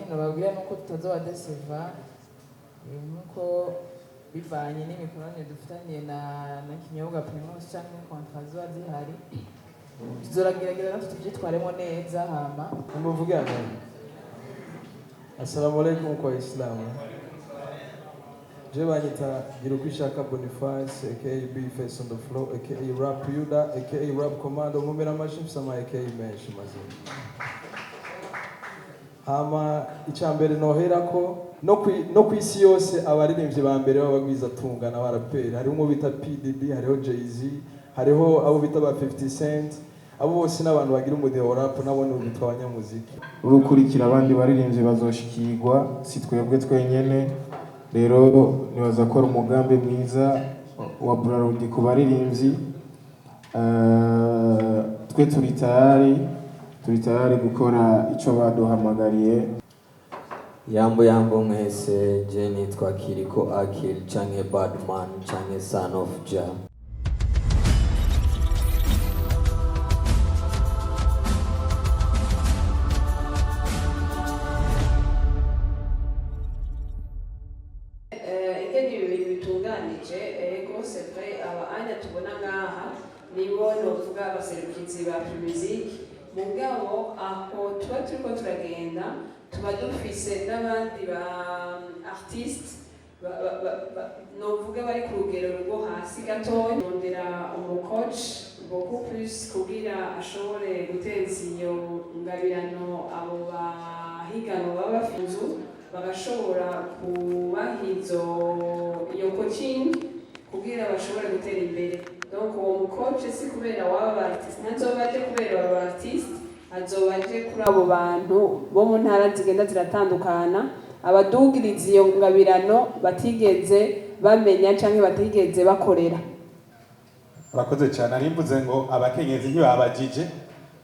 Ikintu babwira nuko tutazoba décevoir, nkuko bivanye n'imikoranire dufitaniye na kinyobwa Primus canke contrat ziba zihari, tuzoragerageza natwe tuvyitwaremo neza hama. Muvuge amen. Assalamu alaikum kwa Islamu. Je banyita Girukwishaka Boniface, aka B Face on the floor, aka Rap Yuda, aka Rap Commando, nkomera amashi, mfise ama aka menshi mazima. Hama icya mbere noherako no kwisi yose, abaririmbyi ba mbere b'abagwizatunga n'abaraperi, hariho umwe bita P Diddy, hariho Jay-Z, hariho abo bita ba 50 Cent. Abo bose n'abantu bagira umudiho wa rap, nabo ni bitwa abanyamuziki. Urukurikira abandi baririmbyi bazoshikirwa, si twebwe twenyene. Rero nibaza ko ari umugambi mwiza wa Brarudi ku baririmbyi. Twe turi tayari gukora ico baduhamagariye. Yambo yambo mwese, je nitwa Kiriko Akil canke Badman canke Son of Jah. Ingene ibi bintu bitunganije, ego, c'est vrai, aba anya tubona ngaha nibo novuga abaserukizi ba Primusic. Mugabo aho tuba turiko turagenda, tuba dufise n'abandi ba artiste novuga bari ku rugero rwo hasi gatoya. Rondera umucoach beaucoup plus kugira ashobore guteza iyo ngabirano abo bahiganwa baba bafite inzu, bagashobora kubaha iyo coaching kugira bashobore gutera imbere. Donc uwo mucoach si kubera waba ba artiste, ntazoba aje kubera aba artiste, azoba aje kuri abo bantu bo mu ntara zigenda ziratandukana, abadugiriza iyo ngabirano batigeze bamenya canke batigeze bakorera. Urakoze cyane. Nari mvuze ngo abakenyezi ntibabajije,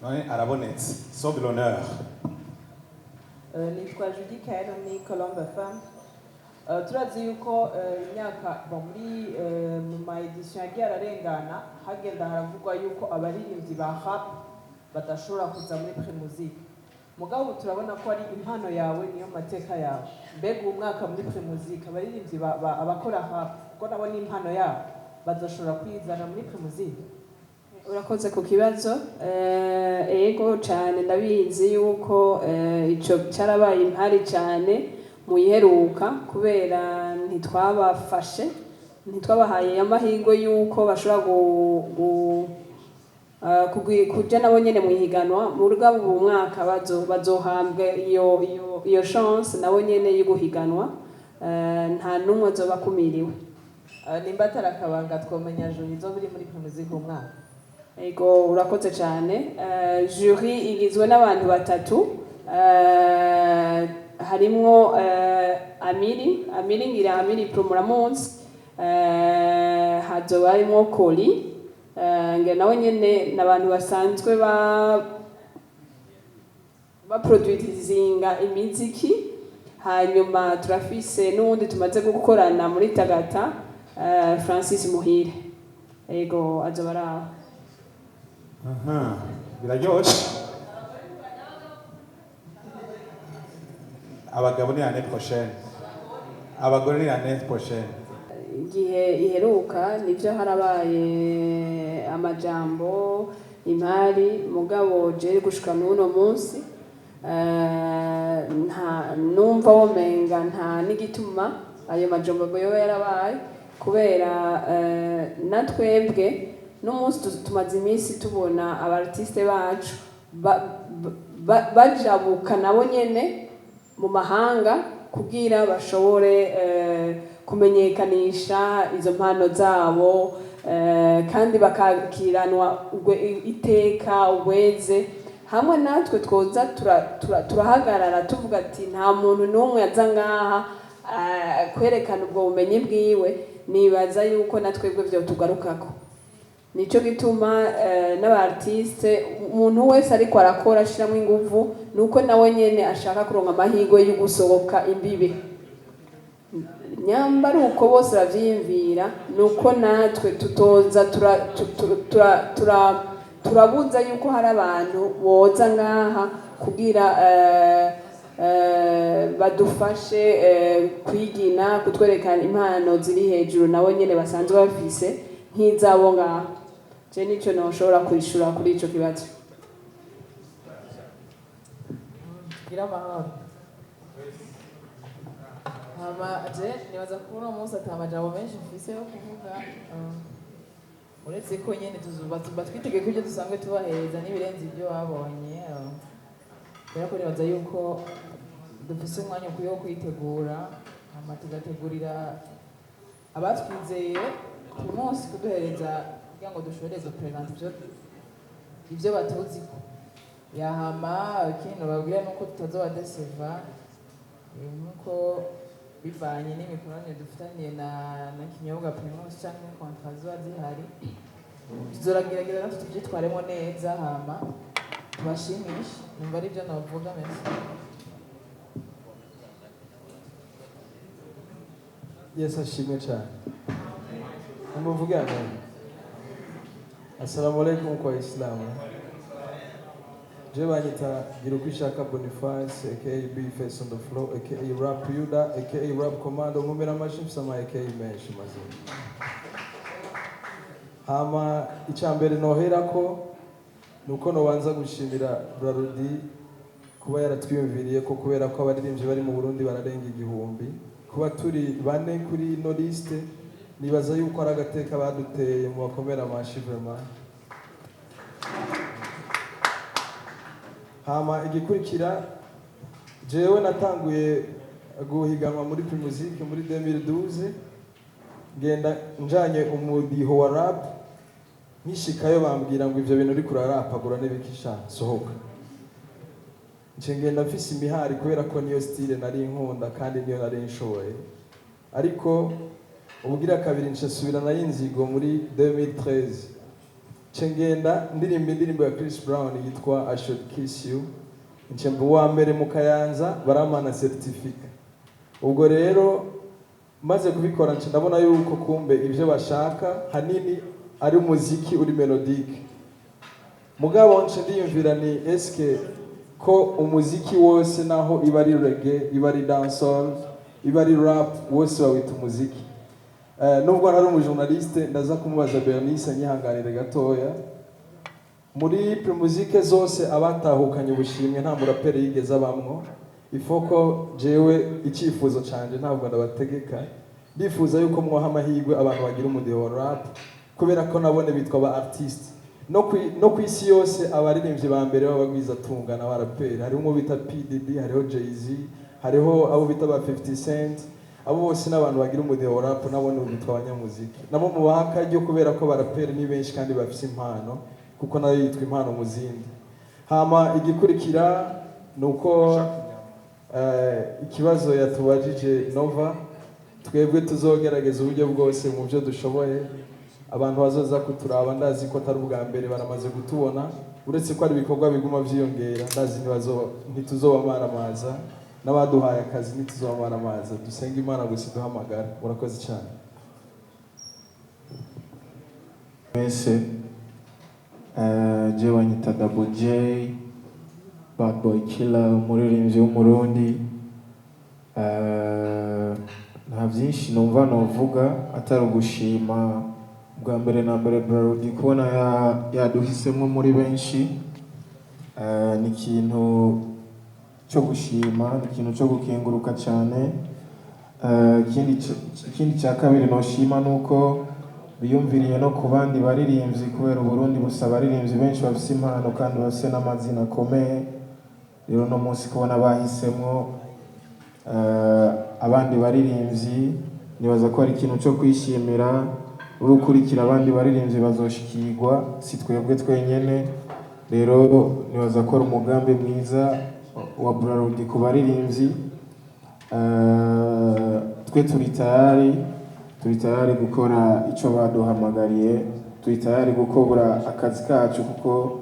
none arabonetse, sauve l'honneur. Nitwa Judy Kael ni Colombe Femme. Turazi yuko imyaka bon, muri mu ma édition yagiye ararengana, hagenda haravugwa yuko abaririmbyi ba rap badashobora kuza muri Primusic. Mugabo turabona ko ari impano yawe, niyo mateka yawe. Mbega uyu mwaka muri Primusic abaririmbyi abakora rap, kuko nabo ni impano yabo, bazoshobora kwizana muri Primusic? Urakoze ku kibazo. Ego cyane, ndabizi yuko ico cyarabaye impari cyane mu iheruka, kubera ntitwabafashe, ntitwabahaye amahirwe yuko bashobora kuja nabo nyene mu ihiganwa. Mugabo ubu mwaka bazohabwa iyo chance nabo nyene yo guhiganwa. Nta n'umwe azoba akumiriwe. Nimba atari akabanga, twomenya jury izoba iri muri Primusic uyu mwaka? Ego, urakoze cyane. Jury igizwe n'abantu batatu. Harimwo Amiri, Amiri ngira Amiri Pro muramuzi. Hazoba harimwo Koli. Ngira nawe nyene n'abantu basanzwe baproduizinga imiziki. Hanyuma turafise n'uwundi tumaze gukorana muri Tagata, Francis Muhire. Ego, azoba ari aho. Aha, biraryoshe. Abagabo ni l'année prochaine, abagore ni l'année prochaine. Igihe iheruka nibyo harabaye amajambo, imari. Mugabo je gushika n'uno munsi nta numva womenga nta n'igituma ayo majambo yoba yarabaye, kubera na twebwe n'umunsi tumaze iminsi tubona abartiste bacu bajabuka nabo nyene mu mahanga kugira bashobore kumenyekanisha izo mpano zabo, kandi bakakiranwa iteka ubweze hamwe natwe. Twoza turahagarara tuvuga ati nta muntu n'umwe aza ngaha kwerekana ubwo bumenyi bwiwe, nibaza yuko na twebwe vyo tugarukako. Nico gituma n'aba artiste, umuntu wese ariko arakora ashiramo inguvu, nuko nawe nyene ashaka kuronka amahirwe yo gusohoka imbibe. Nyamba ari uko bose bavyiyumvira, nuko natwe tutoza turabuza yuko hari abantu boza ngaha kugira Badufashe kwigina, kutwereka impano ziri hejuru nabo nyene basanzwe bafise nk'izabo ngaho. Je nico noshobora kwishura kuri ico kibazo. Gira amahoro. Hama je nibaza ko uno munsi ata majambo menshi mfise yo kuvuga, uretse ko nyene tuzuba tuba twitege ko ibyo dusanzwe tubahereza n'ibirenze ibyo babonye, kubera ko nibaza yuko dufise umwanya ukwiye wo kwitegura, hama tugategurira abatwizeye Primus kuduhereza kugira ngo dushobore gupresenta ivyo batuziko. Yahama ikindi nobabwira nuko tutazoba décevoir, nkuko bivanye n'imikoranire dufitaniye na kinyobwa Primus canke contrat ziba zihari, tuzoragerageza natwe tuvyitwaremo neza, hama tubashimishe. Numva arivyo novuga. Merci. Yesu ashimwe cyane. Umuvuge amen. Assalamu alaikum kwa Islamu. Je banyita Girukwishaka Boniface, aka B Face on the floor, aka Rap Yuda, aka Rap Commando, nkomera amashyi, mfise ama aka menshi mazima. Hama icya mbere noherako nuko nobanza gushimira Brarudi kuba yaratwiyumviriye ko, kubera ko abaririmbyi bari mu Burundi bararenga 1000, kuba turi bane kuri ino liste nibaza yuko ari agateka baduteye. Mu bakomera amashi vraiment. Hama igikurikira, jewe natanguye guhiganwa muri Primusic muri 2012, ngenda njanye umudiho wa rap. Nkishikayo bambwira ngo ivyo bintu uriko urarapagura n'ibikisha, sohoka. Nce ngenda mfise imihari kubera ko niyo style nari nkunda kandi niyo nari nshoboye. Ariko ubugira kabiri nce subirana y'inzigo muri 2013, nce ngenda ndirimba indirimbo ya Chris Brown yitwa I Should Kiss You, nce mba uwa mbere mu Kayanza, baramana certificat. Ubwo rero maze kubikora nce ndabona yuko kumbe ibyo bashaka hanini ari umuziki uri mélodique. Mugabo nce ndiyumvira ni eske ko umuziki wose, naho iba ari reggae, iba ari dancehall, iba ari rap, wose bawita umuziki? Nubwo ntari umujournaliste, ndaza kumubaza Bernice anyihanganire gatoya. Muri Primusic zose abatahukanye ubushimwe nta muraperi yigeze abamwo. Ifoko jewe icyifuzo canje, ntabwo ndabategeka, ndifuza yuko mwoha amahirwe abantu bagira umudiho wa rap, kubera ko nabone bitwa ba artiste. No ku isi yose abaririmbyi ba mbere b'abagwizatunga n'abaraperi hariho uwo bita P Diddy, hariho Jay-Z, hariho abo bita ba 50 Cent. Abo bose n'abantu bagira umudiho wa rap, nabo ni bitwa abanyamuziki. Nabo mubaha akaryo kubera ko abaraperi ni benshi kandi bafise impano, kuko nayo yitwa impano mu zindi. Hama igikurikira ni uko ikibazo yatubajije Nova, twebwe tuzogerageza uburyo bwose mu byo dushoboye. Abantu bazoza kuturaba, ndazi ko atari ubwa mbere, baramaze kutubona, uretse ko ari ibikorwa biguma vyiyongera. Ndazi ntituzobamaramaza, n'abaduhaye akazi ntituzobamaramaza. Dusenga Imana gusa iduhamagara. Murakoze cyane. Mwese, je banyita Double J, Bad Boy Killer, umuririmbyi w'Umurundi. Nta byinshi numva novuga atari ugushima bwa mbere na mbere Brarudi kubona yaduhisemo muri benshi. Ni ikintu cyo gushima, ni ikintu cyo gukenguruka cyane. Ikindi cya kabiri noshima ni uko biyumviriye no ku bandi baririmbyi, kubera Uburundi busa abaririmbyi benshi bafise impano kandi bafise n'amazina akomeye. Rero uno munsi kubona bahisemwo abandi baririmbyi, nibaza ko ari ikintu cyo kwishimira. Urukurikira abandi baririmbyi bazoshikirwa, si twebwe twenyene. Rero nibaza ko ari umugambi mwiza wa Brarudi ku baririmbyi. Twe turi tayari gukora icyo baduhamagariye, turi tayari gukora akazi kacu kuko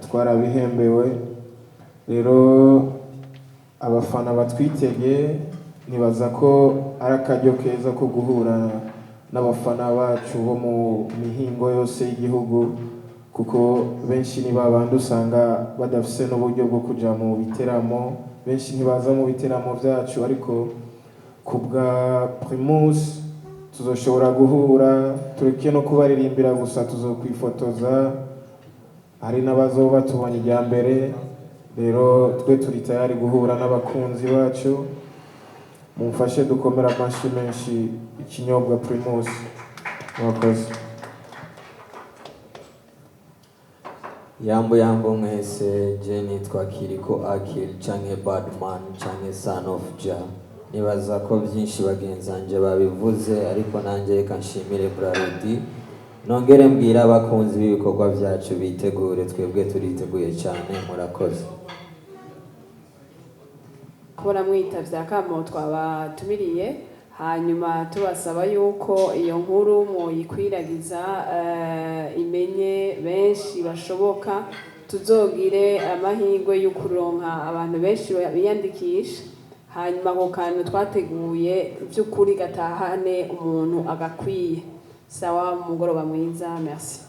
twarabihembewe. Rero abafana batwitege, nibaza ko ari akaryo keza ko guhura n'abafana bacu bo mu mihingo yose y'igihugu, kuko benshi ni babandi usanga badafise n'uburyo bwo kuja mu biteramo. Benshi ntibaza mu biteramo byacu, ariko ku bwa Primus tuzoshobora guhura, tureke no kubaririmbira gusa, tuzokwifotoza. Hari n'abazoba tubonye irya mbere. Rero twe turi tayari guhura n'abakunzi bacu. Mumfashe dukomere amashyi menshi ikinyobwa Primus. Murakoze. Yambo yambo mwese, je nitwa Kiriko Akil canke Badman canke Son of Jah. Nibaza ko byinshi bagenzanje babivuze, ariko nanjye reka nshimire Brarudi, nongere mbwira abakunzi b'ibikorwa byacu bitegure, twebwe turiteguye cyane. Murakoze. Kubona mwitavye akamo twabatumiriye, hanyuma tubasaba yuko iyo nkuru muyikwiragiza, imenye benshi bashoboka, tuzogire amahirwe yo kuronka abantu benshi biyandikisha, hanyuma ako kantu twateguye by'ukuri gatahane umuntu agakwiye. Sawa, mugoroba mwiza, merci.